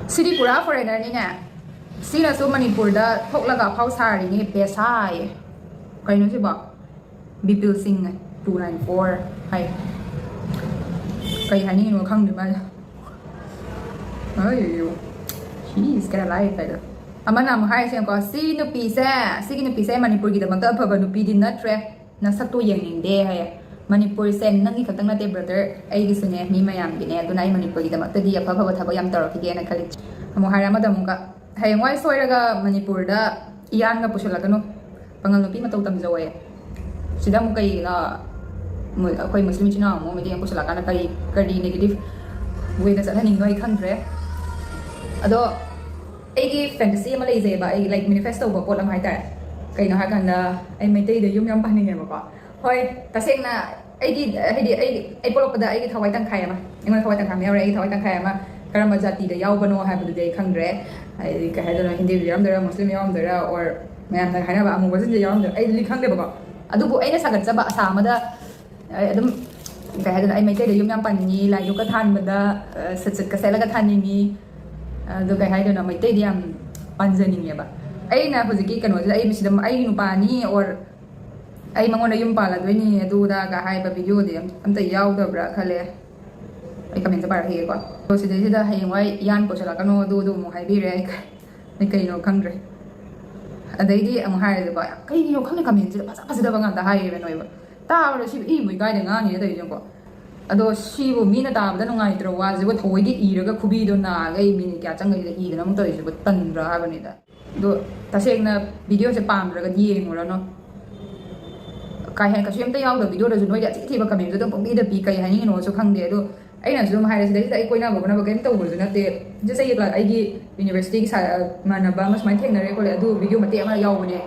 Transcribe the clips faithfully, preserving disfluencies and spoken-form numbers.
ꯁꯤꯗꯤ ꯄꯨꯔꯥ ꯐꯣꯔꯦꯅꯔꯅꯤꯅꯦ꯫ ꯁꯤꯅꯁꯨ ꯃꯅꯤꯄꯨꯔꯗ ꯊꯣꯛꯂꯒ ꯑꯐꯥꯎ ꯁꯥꯔꯤꯅꯦ, ꯄꯦꯁꯥ ꯍꯥꯏꯌꯦ꯫ ꯀꯩꯅꯣ ꯁꯤꯕꯣ? ꯕꯤꯄꯤꯜ ꯁꯤꯡ two nine four ꯍꯥꯏ꯫ ꯀꯩ ꯍꯥꯏꯅꯤꯡꯉꯤꯅꯣ ꯈꯪꯗꯦ ꯃꯥꯁꯦ꯫ ꯑꯩꯌꯣ, she is kind of life ꯍꯥꯏꯗꯣ꯫ ꯑꯃꯅ ꯑꯃꯨꯛ ꯍꯥꯏꯔꯤꯁꯦ ꯌꯦꯡꯉꯨꯀꯣ, "ꯁꯤ ꯅꯨꯄꯤꯁꯦ, ꯁꯤꯒꯤ ꯅꯨꯄꯤꯁꯦ ꯃꯅꯤꯄꯨꯔꯒꯤꯗꯃꯛꯇ ꯑꯐꯕ ꯅꯨꯄꯤꯗꯤ ꯅꯠꯇ꯭ꯔꯦ, ꯅꯁꯛꯇꯣ ꯌꯦꯡꯅꯤꯡꯗꯦ" ꯍꯥꯏꯌꯦ꯫ ꯃꯅꯤꯄꯨꯔꯁꯦ ꯅꯪꯒꯤ ꯈꯛꯇꯪ ꯅꯠꯇꯦ brother, ꯑꯩꯒꯤꯁꯨꯅꯦ, ꯃꯤ ꯃꯌꯥꯝꯒꯤꯅꯦ꯫ ꯑꯗꯨꯅ ꯑꯩ ꯃꯅꯤꯄꯨꯔꯒꯤꯗꯃꯛꯇꯗꯤ ꯑꯐ ꯑꯐꯕ ꯊꯕꯛ ꯌꯥꯝ ꯇꯧꯔꯛꯈꯤꯒꯦꯅ ꯈꯜꯂꯤ꯫ ꯑꯃꯨꯛ ꯍꯥꯏꯔꯦ ꯑꯃꯗ ꯑꯃꯨꯛꯀ, "ꯍꯌꯦꯡꯋꯥꯏ ꯁꯣꯏꯔꯒ ꯃꯅꯤꯄꯨꯔꯗ ꯏꯌꯥꯟꯒ ꯄꯨꯁꯤꯜꯂꯛꯀꯅꯨ, ꯄꯥꯉꯜ ꯅꯨꯄꯤ ꯃꯇꯧ ꯇꯝꯖꯧꯋꯦ"꯫ ꯁꯤꯗ ꯑꯃꯨꯛ ꯀꯩꯒꯤꯅꯣ, ꯃꯨ-, ꯑꯩꯈꯣꯏ ꯃꯨꯁꯂꯤꯝ ꯏꯆꯤꯟ ꯏꯅꯥꯎ ꯑꯃꯨꯛ ꯃꯩꯇꯩ ꯑꯃꯨꯛ ꯄꯨꯁꯤꯜꯂꯛꯑꯀꯥꯟꯗ ꯀꯔꯤ, ꯀꯔꯤ negative way ꯗ ꯆꯠꯍꯟꯅꯤꯡꯅꯣ ꯑꯩ ꯈꯪꯗ꯭ꯔꯦ꯫ ꯑꯗꯣ ꯑꯩꯒꯤ fantasy ꯑꯃ ꯂꯩꯖꯩꯑꯕ, ꯑꯩꯒꯤ, like, manifest ꯇꯧꯕ ꯄꯣꯠ ꯑꯃ ꯍꯥꯏꯇꯥꯔꯦ꯫ ꯀꯩꯅꯣ ꯍꯥꯏꯔꯀꯥꯟꯗ, ꯑꯩ ꯃꯩꯇꯩꯗ ꯌꯨꯝ ꯌꯥꯝ ꯄꯥꯟꯅꯤꯡꯉꯦꯕꯀꯣ꯫ ꯍꯣꯏ, ꯇꯁꯦꯡꯅ ꯑꯩꯒꯤ, ꯍꯥꯏꯗꯤ, ꯑꯩ, ꯑꯩ ꯄꯣꯛꯂꯛꯄꯗ ꯑꯩꯒꯤ ꯊꯋꯥꯏ ꯇꯪꯈꯥꯏ ꯑꯃ, ꯑꯩꯉꯣꯟꯗ ꯊꯋꯥꯏ ꯇꯪꯈꯥꯏ ꯑꯃ ꯌꯥꯎꯔꯦ꯫ ꯑꯩꯒꯤ ꯊꯋꯥꯏ ꯇꯪꯈꯥꯏ ꯑꯃ ꯀꯔꯝꯕ ꯖꯥꯇꯤꯗ ꯌꯥꯎꯕꯅꯣ ꯍꯥꯏꯕꯗꯨꯗꯤ ꯑꯩ ꯈꯪꯗ꯭ꯔꯦ꯫ ꯍꯥꯏꯗꯤ, ꯀꯩ ꯍꯥꯏꯗꯣꯏꯅꯣ, ꯍꯤꯟꯗꯨ ꯌꯥꯎꯔꯝꯗꯣꯏꯔꯥ, ꯃꯨꯁꯂꯤꯝ ꯌꯥꯎꯔꯝꯗꯣꯏꯔꯥ, or ꯃꯌꯥꯝꯅ ꯍꯥꯏꯅꯕ ꯑꯃꯨꯕꯁꯤꯡꯁꯦ ꯌꯥꯎꯔꯝꯗꯣꯏꯔꯥ, ꯑꯩꯗꯤ ꯈꯪꯗꯦꯕꯀꯣ꯫ ꯑꯗꯨꯕꯨ ꯑꯩꯅ ꯁꯥꯒꯠꯆꯕ ꯑꯁꯥ ꯑꯃꯗ, ꯑꯩ ꯑꯗꯨꯝ, ꯀꯩ ꯍꯥꯏꯗꯣꯏꯅꯣ, ꯑꯩ ꯃꯩꯇꯩꯗ ꯌꯨꯝ ꯌꯥꯝ ꯄꯥꯟꯅꯤꯡꯉꯤ, ꯂꯥꯏꯗꯨꯛꯀ ꯊꯥꯟꯕꯗ, ꯑ, ꯁꯠ ꯁꯠꯀ ꯁꯦꯠꯂꯒ ꯊꯥꯟꯅꯤꯡꯉꯤ꯫ ꯑꯗꯣ, ꯀꯩ ꯍꯥꯏꯗꯣꯏꯅꯣ, ꯃꯩꯇꯩꯗꯤ ꯌꯥꯝ ꯄꯥꯟꯖꯅꯤꯡꯉꯦꯕ꯫ ꯑꯩꯅ ꯍꯧꯖꯤꯛꯀꯤ ꯀꯩꯅꯣꯁꯤꯗ, ꯑꯩ ꯁꯤꯗ ꯑꯩꯒꯤ ꯅꯨꯄꯥꯅꯤ, or ꯑꯩ ꯃꯉꯣꯟꯗ ꯌꯨꯝ ꯄꯥꯜꯂꯗꯣꯏꯅꯤ, ꯑꯗꯨꯗꯥꯒ ꯍꯥꯏꯕ video ꯗꯤ ꯑꯝ-, ꯑꯝꯇ ꯌꯥꯎꯗꯕ꯭ꯔꯥ ꯈꯜꯂꯦ꯫ ꯑꯩ comment ꯁꯦ ꯄꯥꯔꯛꯈꯤꯒꯦꯀꯣ꯫ ꯑꯗꯣ ꯁꯤꯗꯩꯁꯤꯗ ꯍꯌꯦꯡꯋꯥꯏ ꯏꯌꯥꯟ ꯄꯨꯁꯜꯂꯛꯀꯅꯣ, ꯑꯗꯨ, ꯑꯗꯨ ꯑꯃꯨꯛ ꯍꯥꯏꯕꯤꯔꯦ꯫ ꯑꯩ ꯀ-, ꯑꯩ ꯀꯩꯅꯣ ꯈꯪꯗ꯭ꯔꯦ꯫ ꯑꯗꯩꯗꯤ ꯑꯃꯨꯛ ꯍꯥꯏꯔꯦꯀꯣ, ꯀꯩꯒꯤꯅꯣ ꯈꯪꯗꯦ, comment ꯁꯤꯗ ꯐꯖ ꯐꯖꯗꯕ ꯉꯥꯛꯇ ꯍꯥꯏꯔꯤꯕ ꯅꯣꯏꯕ꯫ ꯇꯥꯕꯗ ꯁꯤꯕꯨ ꯏꯕꯨ ꯏꯀꯥꯏꯗ ꯉꯥꯡꯉꯤꯅꯦ ꯇꯧꯔꯤꯁꯦꯀꯣ꯫ ꯑꯗꯣ ꯁꯤꯕꯨ ꯃꯤꯅ ꯇꯥꯕꯗ ꯅꯨꯡꯉꯥꯏꯇ꯭ꯔ ꯋꯥꯁꯤꯕꯨ ꯊꯑꯣꯏꯒꯤ ꯏꯔꯒ ꯈꯨꯕꯤꯗꯣ ꯅꯥꯒꯩ minute ꯀꯌꯥ ꯆꯪꯒꯅꯤꯗ ꯏꯗꯅ ꯑꯃꯨꯛ ꯇꯧꯔꯤꯁꯤꯕꯨ, ꯇꯟꯗ꯭ꯔꯥ ꯍꯥꯏꯕꯅꯤꯗ꯫ ꯑꯗꯣ ꯇꯁꯦꯡꯅ video ꯁꯦ ꯄꯥꯝꯗ꯭ꯔꯒꯗꯤ ꯌꯦꯡꯉꯨꯔꯅꯨ꯫ ꯀꯥ ꯍꯦꯟꯅ ꯀꯩꯁꯨ ꯑꯝꯇ ꯌꯥꯎꯗꯕ video ꯗꯁꯨ ꯅꯣꯏꯗꯤ ꯑꯊꯤ ꯑꯊꯤꯕ comment ꯁꯨ ꯑꯗꯨꯝ ꯄꯪꯄꯤꯗ ꯄꯤ, ꯀꯩ ꯍꯥꯏꯅꯤꯡꯉꯤꯅꯣꯁꯨ ꯈꯪꯗꯦ꯫ ꯑꯗꯣ ꯑꯩꯅꯁꯨ ꯑꯗꯨꯝ ꯍꯥꯏꯔꯦ, ꯁꯤꯗꯩꯁꯤꯗ ꯑꯩ ꯀꯣꯏꯅꯕ ꯈꯣꯠꯅꯕ ꯀꯩꯝ ꯇꯧꯕꯁꯨ ꯅꯠꯇꯦ꯫ Just ꯑꯩꯒꯤ ꯀ꯭ꯂꯥ-, ꯑꯩꯒꯤ university ꯒꯤ ꯁꯥ-, ꯏꯃꯥꯟꯅꯕ ꯑꯃ ꯁꯨꯃꯥꯏꯅ ꯊꯦꯡꯅꯔꯦ ꯈꯣꯠꯂꯦ, ꯑꯗꯨ video ꯃꯇꯦꯛ ꯑꯃ ꯌꯥꯎꯕꯅꯦ꯫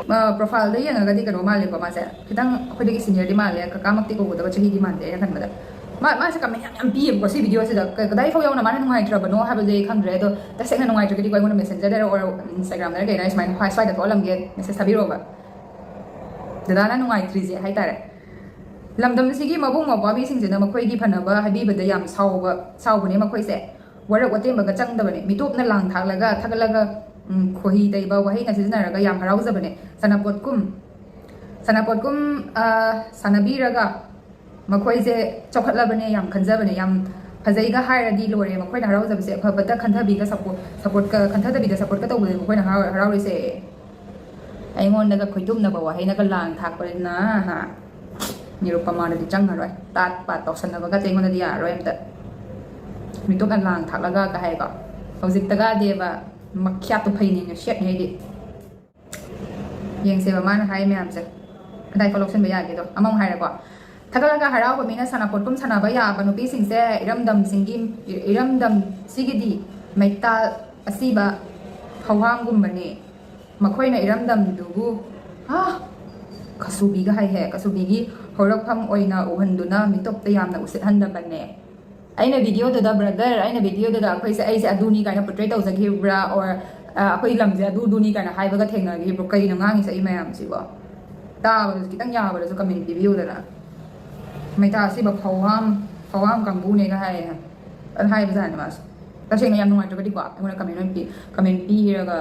ꯑ, profile ꯗ ꯌꯦꯡꯉꯒꯗꯤ ꯀꯩꯅꯣ ꯃꯥꯜꯂꯦꯀꯣ, ꯃꯥꯁꯦ ꯈꯤꯇꯪ ꯑꯩꯈꯣꯏꯗꯒꯤ senior ꯗꯤ ꯃꯥꯜꯂꯦ, ꯀꯀꯥꯃꯛꯇꯤ ꯀꯧꯒꯗꯕ ꯆꯍꯤꯗꯤ ꯃꯥꯟꯗꯦ ꯑꯩꯅ ꯈꯟꯕꯗ꯫ ꯃꯥ-, ꯃꯥꯁꯦ comment ꯌꯥꯝ, ꯌꯥꯝ ꯄꯤꯌꯦꯕꯀꯣ ꯁꯤ video ꯁꯤꯗ꯫ ꯀ-, ꯀꯗꯥꯏ ꯐꯥꯎ ꯌꯧꯅ ꯃꯥꯅ ꯅꯨꯡꯉꯥꯏꯇ꯭ꯔꯕꯅꯣ ꯍꯥꯏꯕꯗꯤ ꯑꯩ ꯈꯪꯗ꯭ꯔꯦ꯫ ꯑꯗꯣ ꯇꯁꯦꯡꯅ ꯅꯨꯡꯉꯥꯏꯇ꯭ꯔꯒꯗꯤꯀꯣ ꯑꯩꯉꯣꯟꯗ Messenger ꯗꯔ or Instagram ꯗꯔ ꯀꯩꯗ ꯁꯨꯃꯥꯏꯅ ꯁ꯭ꯋꯥꯏ-, ꯁ꯭ꯋꯥꯏꯗ ꯊꯣꯛꯍꯜꯂꯝꯒꯦ, message ꯊꯥꯕꯤꯔꯛꯑꯣꯕ꯫ ꯗꯗꯥꯅ ꯅꯨꯡꯉꯥꯏꯇ꯭ꯔꯤꯁꯦ ꯍꯥꯏꯇꯥꯔꯦ, ꯂꯝꯗꯝꯁꯤꯒꯤ ꯃꯕꯨꯡ ꯃꯧꯄ꯭ꯋꯥꯕꯤꯁꯤꯡꯁꯤꯅ ꯃꯈꯣꯏꯒꯤ ꯐꯅꯕ ꯍꯥꯏꯕꯤꯕꯗ ꯌꯥꯝ ꯁꯥꯎꯕ, ꯁꯥꯎꯕꯅꯦ ꯃꯈꯣꯏꯁꯦ꯫ ꯋꯥꯔꯛ ꯋꯥꯇꯦꯝꯕꯒ ꯆꯪꯗꯕꯅꯦ꯫ ꯃꯤꯇꯣꯞꯅ ꯂꯥꯡ ꯊꯥꯛꯂꯒ ꯊꯥꯒꯠꯂꯒ, ꯎꯝ, ꯈꯣꯏꯍꯤ ꯇꯩꯕ ꯋꯥꯍꯩꯅ ꯁꯤꯖꯤꯟꯅꯔꯒ ꯌꯥꯝ ꯍꯔꯥꯎꯖꯕꯅꯦ꯫ ꯁꯥꯟꯅꯄꯣꯠꯀꯨꯝ, ꯁꯥꯟꯅꯄꯣꯠꯀꯨꯝ, ꯑ, ꯁꯥꯟꯅꯕꯤꯔꯒ ꯃꯈꯣꯏꯁꯦ ꯆꯥꯎꯈꯠꯂꯕꯅꯦ ꯌꯥꯝ ꯈꯟꯖꯕꯅꯦ꯫ ꯌꯥꯝ ꯐꯖꯩꯒ ꯍꯥꯏꯔꯗꯤ ꯂꯣꯏꯔꯦ꯫ ꯃꯈꯣꯏꯅ ꯍꯔꯥꯎꯖꯕꯁꯦ ꯑꯐꯕꯇ ꯈꯟꯊꯕꯤꯒ ꯁꯞꯄꯣꯔꯠ, ꯁꯞꯄꯣꯔꯠꯀ ꯈꯟꯊꯗꯕꯤꯗ ꯁꯞꯄꯣꯔꯠꯀ ꯇꯧꯕꯗ ꯃꯈꯣꯏꯅ ꯍꯔꯥꯎ-, ꯍꯔꯥꯎꯔꯤꯁꯦ꯫ ꯑꯩꯉꯣꯟꯗꯒ ꯈꯣꯏꯗꯨꯝꯅꯕ ꯋꯥꯍꯩꯅꯒ ꯂꯥꯡ ꯊꯥꯛꯄꯅ, ꯍꯥ, ꯅꯤꯔꯨꯄꯃꯥꯗꯗꯤ ꯆꯪꯉꯔꯣꯏ꯫ ꯇꯥꯠ ꯄꯥꯠ ꯇꯧꯁꯟꯅꯕꯒꯗꯤ ꯑꯩꯉꯣꯟꯗꯗꯤ ꯌꯥꯔꯔꯣꯏ ꯑꯝꯇ꯫ ꯃꯤꯇꯣꯞꯅ ꯂꯥꯡ ꯊꯥꯛꯂꯒ ꯀ ꯍꯥꯏꯀꯣ꯫ ꯍꯧꯖꯤꯛꯇꯒꯗꯤꯕ ꯃꯈ꯭ꯌꯥꯠꯇꯨ ꯐꯩꯅꯦꯅ ꯁꯦꯠꯅꯤ ꯑꯩꯗꯤ꯫ ꯌꯦꯡꯁꯦꯕ ꯃꯥꯅ ꯍꯥꯏ ꯃꯌꯥꯝꯁꯦ꯫ ꯀꯗꯥꯏꯐꯥꯎ ꯂꯧꯁꯤꯟꯕ ꯌꯥꯒꯦꯗꯣ꯫ ꯑꯃꯃꯨꯛ ꯍꯥꯏꯔꯦꯀꯣ꯫ ꯊꯥꯒꯠꯂꯒ ꯍꯔꯥꯎꯕ ꯃꯤꯅ ꯁꯥꯟꯅꯄꯣꯠꯀꯨꯝ ꯁꯥꯟꯅꯕ ꯌꯥꯕ ꯅꯨꯄꯤꯁꯤꯡꯁꯦ ꯏꯔꯝꯗꯝꯁꯤꯡꯒꯤ, ꯏꯔꯝꯗꯝꯁꯤꯒꯤꯗꯤ ꯃꯩꯇꯥꯜ ꯑꯁꯤꯕ ꯐꯧꯍꯥꯝꯒꯨꯝꯕꯅꯤ꯫ ꯃꯈꯣꯏꯅ ꯏꯔꯝꯗꯝꯗꯨꯕꯨ, ꯍꯥ? ꯀꯁꯨꯕꯤꯒ ꯍꯥꯏꯍꯦ꯫ ꯀꯁꯨꯕꯤꯒꯤ ꯍꯧꯔꯛꯐꯝ ꯑꯣꯏꯅ ꯎꯍꯟꯗꯨꯅ ꯃꯤꯇꯣꯞꯇ ꯌꯥꯝꯅ ꯎꯁꯤꯠꯍꯟꯗꯕꯅꯦ꯫ ꯑꯩꯅ ꯚꯤꯗꯤꯑꯣꯗꯨꯗ, ꯕ꯭ꯔꯗꯔ, ꯑꯩꯅ ꯚꯤꯗꯤꯑꯣꯗꯨꯗ ꯑꯩꯈꯣꯏꯁꯦ, ꯑꯩꯁꯦ ꯑꯗꯨꯅꯤ ꯀꯥꯏꯅ ꯄꯣꯔꯇ꯭ꯔꯦꯠ ꯇꯧꯖꯈꯤꯕ꯭ꯔꯥ, or, ꯑ, ꯑꯩꯈꯣꯏ ꯂꯝꯁꯦ ꯑꯗꯨꯗꯨꯅꯤ ꯀꯥꯏꯅ ꯍꯥꯏꯕꯒ ꯊꯦꯡꯅꯈꯤꯕ꯭ꯔꯣ? ꯀꯩꯅꯣ ꯉꯥꯡꯉꯤꯁꯦ ꯑꯩ ꯃꯌꯥꯝꯁꯤꯕꯣ? ꯇꯥꯕꯗꯁꯨ ꯈꯤꯇꯪ ꯌꯥꯕꯗꯁꯨ ꯀꯃꯦꯟ ꯄꯤꯕꯤꯌꯨꯗꯅ꯫ ꯃꯩꯇꯥ ꯑꯁꯤꯕ ꯐꯧꯍꯥꯝ, ꯐꯧꯍꯥꯝ ꯀꯥꯡꯕꯨꯅꯦꯒ ꯍꯥꯏꯌꯦ꯫ ꯑꯗꯨ ꯍꯥꯏꯕꯖꯥꯠꯅꯤ ꯃꯥꯁꯨ꯫ ꯇꯁꯦꯡꯅ ꯌꯥꯝ ꯅꯨꯡꯉꯥꯏꯇ꯭ꯔꯒꯗꯤꯀꯣ, ꯑꯩꯉꯣꯟꯗ ꯀꯃꯦꯟ ꯑꯣꯏꯅ ꯄꯤ-, ꯀꯃꯦꯟ ꯄꯤꯔꯒ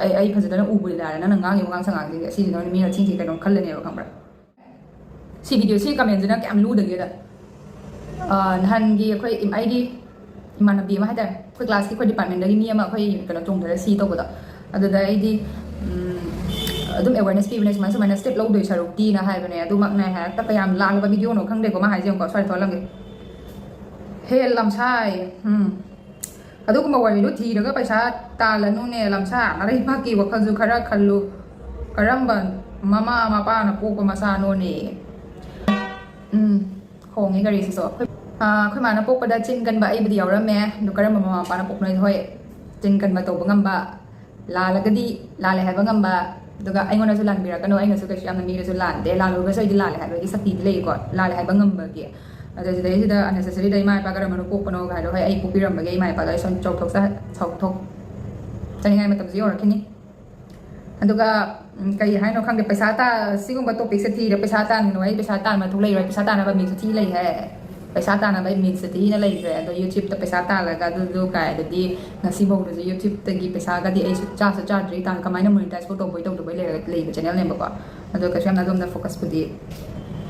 ꯑꯩ, ꯑꯩ ꯐꯖꯗꯅ ꯎꯕꯨꯗꯤ ꯂꯥꯏꯔꯦ, ꯅꯪꯅ ꯉꯥꯡꯉꯤꯕ ꯋꯥꯉꯥꯡ ꯁꯉꯥꯡꯁꯤꯡꯁꯦ ꯑꯁꯤꯁꯤꯅ ꯑꯣꯏꯅ ꯃꯤꯅ ꯊꯤꯡꯁꯤ ꯀꯩꯅꯣꯝ ꯈꯜꯂꯅꯦꯕ, ꯈꯪꯕ꯭ꯔꯥ? ꯁꯤ ꯚꯤꯗꯤꯑꯣ, ꯁꯤ ꯀꯃꯦꯟꯁꯤꯅ ꯀꯌꯥꯝ ꯂꯨꯗꯒꯦꯗ꯫ ꯑ, ꯅꯍꯥꯟꯒꯤ ꯑꯩꯈꯣꯏ ꯏꯝ-, ꯑꯩꯒꯤ ꯏꯃꯥꯟꯅꯕꯤ ꯑꯃ ꯍꯥꯏꯇꯥꯔꯦ, ꯑꯩꯈꯣꯏ ꯀ꯭ꯂꯥꯁꯀꯤ, ꯑꯩꯈꯣꯏ ꯗꯤꯄꯥꯔꯠꯃꯦꯟꯗꯒꯤ ꯃꯤ ꯑꯃ ꯑꯩꯈꯣꯏ ꯀꯩꯅꯣ ꯆꯣꯡꯊꯔ ꯁꯤ ꯇꯧꯕꯗꯣ, ꯑꯗꯨꯗ ꯑꯩꯗꯤ, ꯎꯝ, ꯑꯗꯨꯝ ꯑꯦꯋꯦꯔꯅꯦꯁ ꯄꯤꯕꯅꯦ, ꯁꯨꯃꯥꯏ ꯁꯨꯃꯥꯏꯅ ꯁ꯭ꯇꯦꯞ ꯂꯧꯗꯣꯏ ꯁꯔꯨꯛꯇꯤꯅ ꯍꯥꯏꯕꯅꯦ꯫ ꯑꯗꯨꯃꯛꯅꯦ, ꯍꯦꯛꯇ ꯀꯌꯥꯝ ꯂꯥꯜꯂꯕ ꯚꯤꯗꯤꯑꯣꯅꯣ ꯈꯪꯗꯦꯀꯣ ꯃꯥ ꯍꯥꯏꯁꯦ꯫ ꯌꯦꯡꯉꯨꯀꯣ, ꯁ꯭ꯋꯥꯏꯗ ꯊꯣꯛꯍꯜꯂꯝꯒꯦ꯫ ꯍꯦ ꯂꯝꯁꯥꯏ, ꯎꯝ, ꯑꯗꯨꯒꯨꯝꯕ ꯋꯥꯔꯤꯗꯨ ꯊꯤꯔꯒ ꯄꯩꯁꯥ ꯇꯥꯜꯂꯅꯨꯅꯦ ꯂꯝꯁꯥ꯫ ꯅꯔꯩꯕꯥꯛꯀꯤ ꯋꯥꯈꯜꯁꯨ ꯈꯔ ꯈꯜꯂꯨ꯫ ꯀꯔꯝꯕ ꯃꯃꯥ ꯃꯄꯥꯅ ꯄꯣꯛꯄ ꯃꯆꯥꯅꯣꯅꯦ? ꯎꯝ, ꯈꯣꯡꯉꯦ ꯒꯥꯔꯤꯁꯤꯁꯨ꯫ ꯑꯩꯈꯣꯏ, ꯑꯥ, ꯑꯩꯈꯣꯏ ꯃꯥꯅ ꯄꯣꯛꯄꯗ ꯆꯤꯟ ꯀꯟꯕ ꯑꯩꯕꯨꯗꯤ ꯌꯥꯎꯔꯝꯃꯦ꯫ ꯑꯗꯨ ꯀꯔꯝꯕ ꯃꯃꯥ ꯃꯄꯥꯅ ꯄꯣꯛꯄꯅꯣ? ꯍꯣꯏ, ꯆꯤꯟ ꯀꯟꯕ ꯇꯧꯕ ꯉꯝꯕ, ꯂꯥꯜꯂꯒꯗꯤ ꯂꯥꯜꯂꯦ ꯍꯥꯏꯕ ꯉꯝꯕ, ꯑꯗꯨꯒ ꯑꯩꯉꯣꯟꯗꯁꯨ ꯂꯥꯟꯕꯤꯔꯛꯀꯅꯨ, ꯑꯩꯅꯁꯨ ꯀꯩꯁꯨ ꯌꯥꯝꯅ ꯃꯤꯗꯁꯨ ꯂꯥꯟꯗꯦ, ꯂꯥꯜꯂꯨꯔꯒꯁꯨ ꯑꯩꯗꯤ ꯂꯥꯜꯂꯦ ꯍꯥꯏꯕꯒꯤ ꯁꯛꯇꯤꯗꯤ ꯂꯩꯀꯣ, ꯂꯥꯜꯂꯦ ꯍꯥꯏꯕ ꯉꯝꯕꯒꯤ꯫ ꯑꯗꯣ ꯁꯤꯗꯩꯁꯤꯗ unnecessary ꯗ ꯏꯃꯥ ꯏꯄꯥ ꯀꯔꯝꯕꯅꯣ ꯄꯣꯛꯄꯅꯣ ꯍꯥꯏꯗꯣ, ꯍꯣꯏ, ꯑꯩ ꯄꯣꯛꯄꯤꯔꯝꯕꯒꯦ ꯏꯃꯥ ꯏꯄꯥꯗꯣ, ꯑꯩ ꯁꯨꯝ ꯆꯥꯎꯊꯣꯛꯆ-, ꯆꯥꯎꯊꯣꯛꯆꯅꯤꯡꯉꯥꯏ ꯃꯇꯝꯁꯨ ꯌꯧꯔꯛꯈꯤꯅꯤ꯫ ꯑꯗꯨꯒ, ꯎꯝ, ꯀꯩ ꯍꯥꯏꯅꯣ ꯈꯪꯗꯦ, ꯄꯩꯁꯥ ꯇꯥ-, ꯁꯤꯒꯨꯝꯕ ꯇꯣꯄꯤꯛꯁꯦ ꯊꯤꯔ ꯄꯩꯁꯥ ꯇꯥꯟꯒꯅꯨ, ꯑꯩ ꯄꯩꯁꯥ ꯇꯥꯟꯕ ꯊꯣꯛ ꯂꯩꯔꯣꯏ, ꯄꯩꯁꯥ ꯇꯥꯟꯅꯕ ꯃꯤꯁꯨ ꯊꯤ ꯂꯩ ꯍꯥꯏ꯫ ꯄꯩꯁꯥ ꯇꯥꯟꯅꯕ ꯃꯤꯟꯁꯇ ꯊꯤꯅ ꯂꯩꯈ꯭ꯔꯦ꯫ ꯑꯗꯣ YouTube-ꯇ ꯄꯩꯁꯥ ꯇꯥꯜꯂꯒ ꯑꯗꯨꯗꯨ ꯀꯥꯏꯗꯗꯤ ꯉꯁꯤꯐꯥꯎꯗꯁꯨ YouTube-ꯇꯒꯤ ꯄꯩꯁꯥꯒꯗꯤ ꯑꯩꯁꯨ ꯆꯥꯁꯨ ꯆꯥꯗ꯭ꯔꯤ꯫ ꯇꯥꯟ ꯀꯃꯥꯏꯅ ꯃꯣꯅꯤꯇꯥꯏꯁ ꯇꯧꯕꯩ ꯇꯧꯗꯕꯩ ꯂꯩꯔꯒ ꯂꯩꯕ ꯆꯦꯅꯦꯜꯅꯦꯕꯀꯣ꯫ ꯑꯗꯣ ꯀꯩꯁꯨ ꯌꯥꯝꯅ ꯑꯗꯣꯝꯗ ꯐꯣꯀꯁꯄꯨꯗꯤ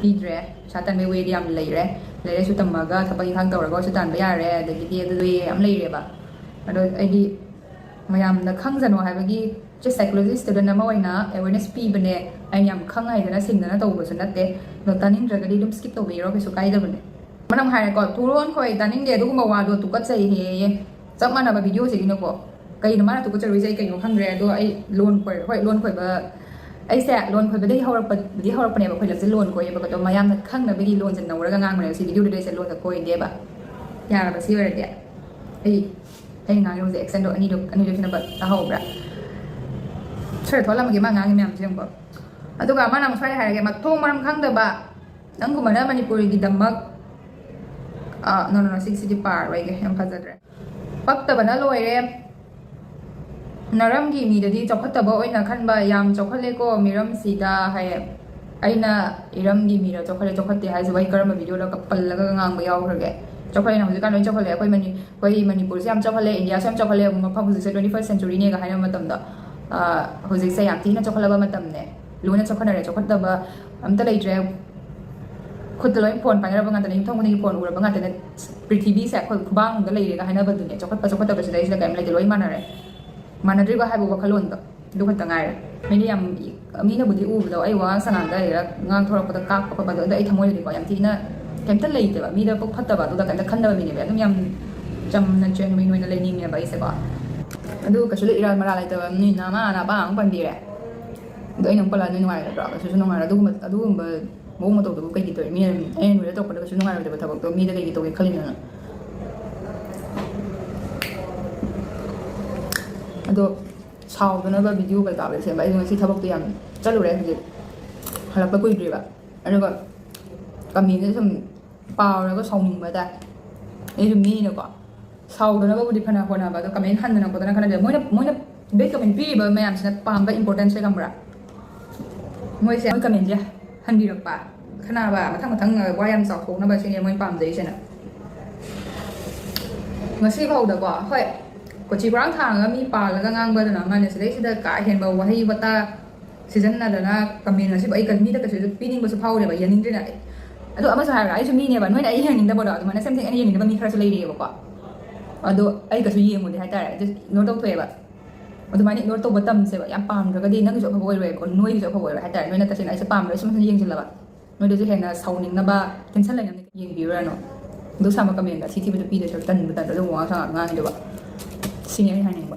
ꯄꯤꯗ꯭ꯔꯦ꯫ ꯄꯩꯁꯥ ꯇꯥꯟꯕꯩ ꯋꯦꯗꯤ ꯌꯥꯝ ꯂꯩꯔꯦ꯫ ꯂꯥꯏꯔꯤꯛ ꯂꯥꯏꯁꯨ ꯇꯝꯃꯒ ꯊꯕꯛ ꯏꯪꯈꯥꯡ ꯇꯧꯔꯒ ꯑꯣꯏꯔꯁꯨ ꯇꯥꯟꯕ ꯌꯥꯔꯦ꯫ ꯑꯗꯒꯤꯗꯤ ꯑꯗꯨꯗꯤ ꯌꯥꯝ ꯂꯩꯔꯦꯕ꯫ ꯑꯗꯣ ꯑꯩꯗꯤ ꯃꯌꯥꯝꯅ ꯈꯪꯖꯅꯣ ꯍꯥꯏꯕꯒꯤ, just psychology student ꯑꯃ ꯑꯣꯏꯅ ꯑꯦꯋꯦꯔꯅꯦꯁ ꯄꯤꯕꯅꯦ꯫ ꯑꯩꯅ ꯌꯥꯝ ꯈꯪ ꯍꯩꯗꯅ ꯁꯤꯡꯗꯅ ꯇꯧꯕꯁꯨ ꯅꯠꯇꯦ꯫ ꯑꯗꯣ ꯇꯥꯅꯤꯡꯗ꯭ꯔꯒꯗꯤ ꯑꯗꯨꯝ ꯁ꯭ꯀꯤꯞ ꯇꯧꯕꯤꯔꯣ, ꯀꯩꯁꯨ ꯀꯥꯏꯗꯕꯅꯦ꯫ ꯃꯅꯝ ꯍꯥꯏꯔꯦꯀꯣ, "ꯊꯨꯔꯣꯟ ꯈꯣꯏ ꯇꯥꯅꯤꯡꯗꯦ ꯑꯗꯨꯒꯨꯝꯕ ꯋꯥꯗꯣ, ꯇꯨꯀꯠꯆꯩ" ꯍꯦꯌꯦ꯫ ꯆꯞ ꯃꯥꯟꯅꯕ ꯚꯤꯗꯤꯑꯣꯁꯤꯒꯤꯅꯀꯣ꯫ ꯀꯩꯅꯣ ꯃꯥꯅ ꯇꯨꯀꯠꯆꯔꯨꯏꯁꯦ? ꯑꯩ ꯀꯩꯅꯣ ꯈꯪꯗ꯭ꯔꯦ꯫ ꯑꯗꯣ ꯑꯩ ꯂꯣꯟ ꯈꯣꯏ-, ꯍꯣꯏ, ꯂꯣꯟ ꯈꯣꯏꯕ, ꯑꯩꯁꯦ ꯂꯣꯟ ꯈꯣꯏꯕꯗꯒꯤ ꯍꯧꯔꯛꯄꯗꯤ ꯍꯧꯔꯛꯄꯅꯦꯕ꯫ ꯑꯩꯈꯣꯏ ꯂꯝꯁꯦ ꯂꯣꯟ ꯈꯣꯏꯌꯦꯕꯀꯣ꯫ ꯑꯗꯣ ꯃꯌꯥꯝꯅ ꯈꯪꯅꯕꯒꯤ ꯂꯣꯟꯁꯦ ꯅꯧꯔꯒ ꯉꯥꯡꯕꯅꯦꯕ ꯁꯤ ꯚꯤꯗꯤꯑꯣꯗꯨꯗ꯫ ꯑꯩꯁꯦ ꯂꯣꯟꯁꯦ ꯈꯣꯏꯗꯦꯕ꯫ ꯌꯥꯔꯕ ꯁꯤ ꯑꯣꯏꯔꯗꯤ? ꯑꯩ, ꯑꯩꯅ ꯉꯥꯡꯉꯤꯕꯁꯦ ꯑꯦꯛꯁꯦꯟꯗꯣ ꯑꯅꯤꯗꯣ, ꯑꯅꯤꯗꯣ ꯈꯦꯠꯅꯕ ꯇꯥꯍꯧꯕ꯭ꯔꯥ? ꯁꯣꯏ ꯊꯣꯛꯍꯜꯂꯝꯃꯒꯦ ꯃꯥ ꯉꯥꯡꯉꯤ ꯃꯌꯥꯝꯁꯦ ꯌꯦꯡꯉꯨꯀꯣ꯫ ꯑꯗꯨꯒ ꯃꯥꯅ ꯑꯃꯨꯛ ꯁ꯭ꯋꯥꯏꯗ ꯍꯥꯏꯔꯒꯦ, ꯃꯊꯣꯡ ꯃꯔꯝ ꯈꯪꯗꯕ, ꯅꯪꯒꯨꯝꯕꯅ ꯃꯅꯤꯄꯨꯔꯤꯒꯤꯗꯃꯛ, ꯑ, no, no, no, ꯁꯤꯒꯤꯁꯤꯗꯤ ꯄꯥꯔꯔꯣꯏꯒꯦ, ꯌꯥꯝ ꯐꯖꯗ꯭ꯔꯦ꯫ ꯄꯛꯇꯕꯅ ꯂꯣꯏꯔꯦ꯫ ꯅꯔꯝꯒꯤ ꯃꯤꯗꯗꯤ ꯆꯥꯎꯈꯠꯇꯕ ꯑꯣꯏꯅ ꯈꯟꯕ, ꯌꯥꯝ ꯆꯥꯎꯈꯠꯂꯦꯀꯣ ꯃꯤꯔꯝꯁꯤꯗ ꯍꯥꯏꯌꯦ꯫ ꯑꯩꯅ ꯏꯔꯝꯒꯤ ꯃꯤꯔ ꯆꯥꯎꯈꯠꯂꯦ ꯆꯥꯎꯈꯠꯇꯦ ꯍꯥꯏꯁꯤꯕꯨ ꯑꯩ ꯀꯔꯝꯕ ꯚꯤꯗꯤꯑꯣꯗ ꯄꯜꯂꯒ ꯉꯥꯡꯕ ꯌꯥꯎꯈ꯭ꯔꯒꯦ? ꯆꯥꯎꯈꯠꯂꯦꯅ ꯍꯧꯖꯤꯛꯀꯥꯟ ꯂꯣꯏ ꯆꯥꯎꯈꯠꯂꯦ꯫ ꯑꯩꯈꯣꯏ ꯃꯅꯤ-, ꯑꯩꯈꯣꯏ ꯃꯅꯤꯄꯨꯔꯁꯦ ꯌꯥꯝ ꯆꯥꯎꯈꯠꯂꯦ, ꯏꯟꯗꯤꯌꯥꯁꯦ ꯌꯥꯝ ꯆꯥꯎꯈꯠꯂꯦ, ꯃꯐꯝ ꯍꯧꯖꯤꯛꯁꯦ twenty first centuryꯅꯦꯒ ꯍꯥꯏꯅꯕ ꯃꯇꯝꯗ, ꯑ, ꯍꯧꯖꯤꯛꯁꯦ ꯌꯥꯝ ꯊꯤꯅ ꯆꯥꯎꯈꯠꯂꯕ ꯃꯇꯝꯅꯦ꯫ ꯂꯣꯏꯅ ꯆꯥꯎꯈꯠꯅꯔꯦ, ꯆꯥꯎꯈꯠꯇꯕ ꯑꯝꯇ ꯂꯩꯇ꯭ꯔꯦ꯫ ꯈꯨꯠꯇ ꯂꯣꯏ ꯐꯣꯟ ꯄꯥꯏꯅꯔꯕ ꯉꯥꯛꯇꯅꯦ, ꯌꯨꯝꯊꯣꯡ ꯈꯨꯗꯤꯡꯒꯤ ꯐꯣꯟ ꯎꯔꯕ ꯉꯥꯛꯇꯅꯦ꯫ ꯄ꯭ꯔꯤꯊꯤꯕꯤꯁꯦ ꯑꯩꯈꯣꯏ ꯈꯨꯕꯥꯡꯗ ꯂꯩꯔꯦꯒ ꯍꯥꯏꯅꯕꯗꯨꯅꯦ꯫ ꯆꯥꯎꯈꯠꯄ ꯆꯥꯎꯈꯠꯇꯕ ꯁꯤꯗꯩꯁꯤꯗ ꯀꯔꯤꯝ ꯂꯩꯇꯦ, ꯂꯣꯏ ꯃꯥꯟꯅꯔꯦ꯫ ꯃꯥꯟꯅꯗ꯭ꯔꯤꯕ ꯍꯥꯏꯕ ꯋꯥꯈꯜꯂꯣꯟꯗꯣ ꯑꯗꯨ ꯈꯛꯇ ꯉꯥꯏꯔꯦ꯫ ꯃꯤꯅ ꯌꯥꯝ, ꯃꯤꯅꯕꯨꯗꯤ ꯎꯕꯗꯣ ꯑꯩ ꯋꯥꯉꯥꯡ ꯁꯉꯥꯡꯗ ꯍꯥꯏꯒꯦꯔꯥ, ꯉꯥꯡꯊꯣꯔꯛꯄꯗ ꯀꯥꯛꯄ ꯈꯣꯠꯄꯗꯣ, ꯑꯗꯣ ꯑꯩ ꯊꯃꯣꯏꯗꯗꯤꯀꯣ ꯌꯥꯝ ꯊꯤꯅ ꯀꯩꯝꯇ ꯂꯩꯇꯦꯕ꯫ ꯃꯤꯗ ꯄꯨꯛ ꯐꯠꯇꯕ ꯑꯗꯨꯗ ꯀꯩꯝꯇ ꯈꯟꯗꯕ ꯃꯤꯅꯦꯕ꯫ ꯑꯗꯨꯝ ꯌꯥꯝ ꯆꯝꯅ genuine ꯑꯣꯏꯅ ꯂꯩꯅꯤꯡꯉꯦꯕ ꯑꯩꯁꯦꯀꯣ꯫ ꯑꯗꯨ ꯀꯩꯁꯨ ꯏꯔꯥ ꯃꯔꯥ ꯂꯩꯇꯕ ꯃꯤ ꯅꯃꯥ ꯅꯄꯥ ꯑꯃ ꯄꯟꯕꯤꯔꯦ꯫ ꯑꯗꯣ ꯑꯩꯅ ꯑꯃꯨꯛ ꯄꯜꯂꯛꯑꯗꯤ ꯅꯨꯡꯉꯥꯏꯔꯣꯏꯗ꯭ꯔꯣ? ꯀꯩꯁꯨ ꯅꯨꯡꯉꯥꯏꯔꯣꯏ꯫ ꯑꯗꯨꯒꯨꯝꯕ, ꯑꯗꯨꯒꯨꯝꯕ ꯃꯑꯣꯡ ꯃꯇꯧꯗꯨꯕꯨ ꯀꯩꯒꯤ ꯇꯧꯔꯤ? ꯃꯤꯅ ꯑꯩꯅ ꯅꯣꯏꯗ ꯇꯧꯔꯛꯄꯗ ꯀꯩꯁꯨ ꯅꯨꯡꯉꯥꯏꯔꯣꯏꯗꯕ ꯊꯕꯛꯇꯣ ꯃꯤꯗ ꯀꯩꯒꯤ ꯇꯧꯒꯦ ꯈꯜꯂꯤꯅꯣ ꯅꯪ? ꯑꯗꯣ ꯁꯥꯎꯗꯅꯕ ꯚꯤꯗꯤꯑꯣ ꯀꯩꯀꯥ ꯂꯣꯏ ꯁꯦꯝꯕ꯫ ꯑꯩꯗꯣ ꯉꯁꯤ ꯊꯕꯛꯇꯣ ꯌꯥꯝ ꯆꯠꯂꯨꯔꯦ꯫ ꯍꯧꯖꯤꯛ ꯍꯜꯂꯛꯄ ꯀꯨꯏꯗ꯭ꯔꯤꯕ꯫ ꯑꯗꯨꯒ ꯀꯃꯦꯟꯁꯦ ꯁꯨꯝ ꯄꯥꯎꯔꯒ ꯁꯥꯎꯅꯤꯡꯕ ꯍꯥꯏꯇꯥꯔꯦ꯫ ꯑꯩꯁꯨ ꯃꯤꯅꯀꯣ ꯁꯥꯎꯗꯅꯕꯕꯨꯗꯤ ꯐꯅ ꯍꯣꯠꯅꯕ, ꯑꯗꯣ ꯀꯃꯦꯟ ꯍꯟꯗꯅ ꯈꯣꯠꯇꯅ ꯈꯟꯅꯗꯦ꯫ ꯃꯣꯏꯅ, ꯃꯣꯏꯅ ꯕꯦꯠ ꯀꯃꯦꯟ ꯄꯤꯔꯤꯕ ꯃꯌꯥꯝꯁꯤꯅ ꯄꯥꯝꯕ importance ꯁꯦ ꯈꯪꯕ꯭ꯔꯥ? ꯃꯣꯏꯁꯦ ꯃꯣꯏ ꯀꯃꯦꯟꯁꯦ ꯍꯟꯕꯤꯔꯛꯄ, ꯈꯠꯅꯕ ꯃꯊꯪ ꯃꯊꯪ ꯋꯥ ꯌꯥꯝ ꯆꯥꯎꯊꯣꯛꯅꯕ ꯁꯤꯅꯦ ꯃꯣꯏꯅ ꯄꯥꯝꯖꯩꯁꯤꯅ꯫ ꯉꯁꯤ ꯐꯥꯎꯗꯀꯣ, ꯍꯣꯏ, ꯀꯣꯆꯤ ꯀꯣꯔꯥꯡ ꯊꯥꯡꯉꯒ ꯃꯤ ꯄꯥꯜꯂꯒ ꯉꯥꯡꯕꯗꯨꯅ ꯑꯃꯅꯦ, ꯁꯤꯗꯩꯁꯤꯗ ꯀꯥ ꯍꯦꯟꯕ ꯋꯥꯍꯩ ꯋꯥꯇꯥ ꯁꯤꯖꯤꯟꯅꯗꯅ ꯀꯃꯦꯟ ꯑꯁꯤꯕꯨ ꯑꯩ ꯀ- ꯃꯤꯗ ꯀꯩꯁꯨ ꯄꯤꯅꯤꯡꯕꯁꯨ ꯐꯥꯎꯗꯦꯕ, ꯌꯦꯡꯅꯤꯡꯗ꯭ꯔꯤꯅꯦ ꯑꯩ꯫ ꯑꯗꯣ ꯑꯃꯁꯨ ꯍꯥꯏꯔꯒ, ꯑꯩꯁꯨ ꯃꯤꯅꯦꯕ, ꯅꯣꯏꯅ ꯑꯩ ꯌꯦꯡꯅꯤꯡꯗꯕꯗꯣ ꯑꯗꯨꯃꯥꯏꯅ same thing ꯑꯩꯅ ꯌꯦꯡꯅꯤꯡꯗꯕ ꯃꯤ ꯈꯔꯁꯨ ꯂꯩꯔꯤꯑꯕꯀꯣ꯫ ꯑꯗꯣ ꯑꯩ ꯀꯩꯁꯨ ꯌꯦꯡꯉꯨꯗꯦ ꯍꯥꯏꯇꯥꯔꯦ, just ignore ꯇꯧꯊꯣꯛꯑꯦꯕ꯫ ꯑꯗꯨꯃꯥꯏꯅ ignore ꯇꯧꯕ ꯇꯝꯁꯦꯕ, ꯌꯥꯝ ꯄꯥꯝꯗ꯭ꯔꯒꯗꯤ ꯅꯪꯒꯤꯁꯨ ꯑꯐꯕ ꯑꯣꯏꯔꯣꯏꯀꯣ, ꯅꯣꯏꯒꯤꯁꯨ ꯑꯐꯕ ꯑꯣꯏꯔꯣꯏ ꯍꯥꯏꯇꯥꯔꯦ꯫ ꯅꯣꯏꯅ ꯇꯁꯦꯡꯅ ꯑꯩꯁꯦ ꯄꯥꯝꯗ꯭ꯔꯒ ꯁꯨꯝ ꯁꯨꯝ ꯌꯦꯡꯁꯤꯜꯂꯕ, ꯅꯣꯏꯗꯁꯨ ꯍꯦꯟꯅ ꯁꯥꯎꯅꯤꯡꯅꯕ, tension ꯂꯩꯅꯕ ꯌꯦꯡꯕꯤꯔꯨꯔꯅꯨ꯫ ꯑꯗꯨ ꯁꯥꯕ ꯀꯃꯦꯟꯗ ꯑꯊꯤ ꯊꯤꯕꯗꯣ ꯄꯤꯗꯣꯏ ꯁꯔꯨꯛ, ꯇꯟꯕ ꯇꯟꯕ ꯑꯗꯨꯒꯨꯝꯕ ꯋꯥꯉꯥꯡ ꯁꯉꯥꯡ ꯉꯥꯡꯉꯤꯗꯨꯕ꯫ ꯁꯤꯅꯤ ꯑꯩ ꯍꯥꯏꯅꯤꯡꯕ꯫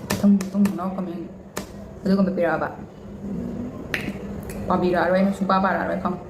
ꯃꯊꯪ ꯃꯊꯪ ꯃꯅꯥꯎ ꯀꯃꯦꯟ ꯑꯗꯨꯒꯨꯝꯕ ꯄꯤꯔꯛꯑꯕ ꯄꯥꯕꯤꯔꯛꯑꯔꯣꯏ, ꯁꯨꯡꯄꯥ ꯄꯥꯔꯛꯑꯔꯣꯏ ꯈꯪꯉꯨ꯫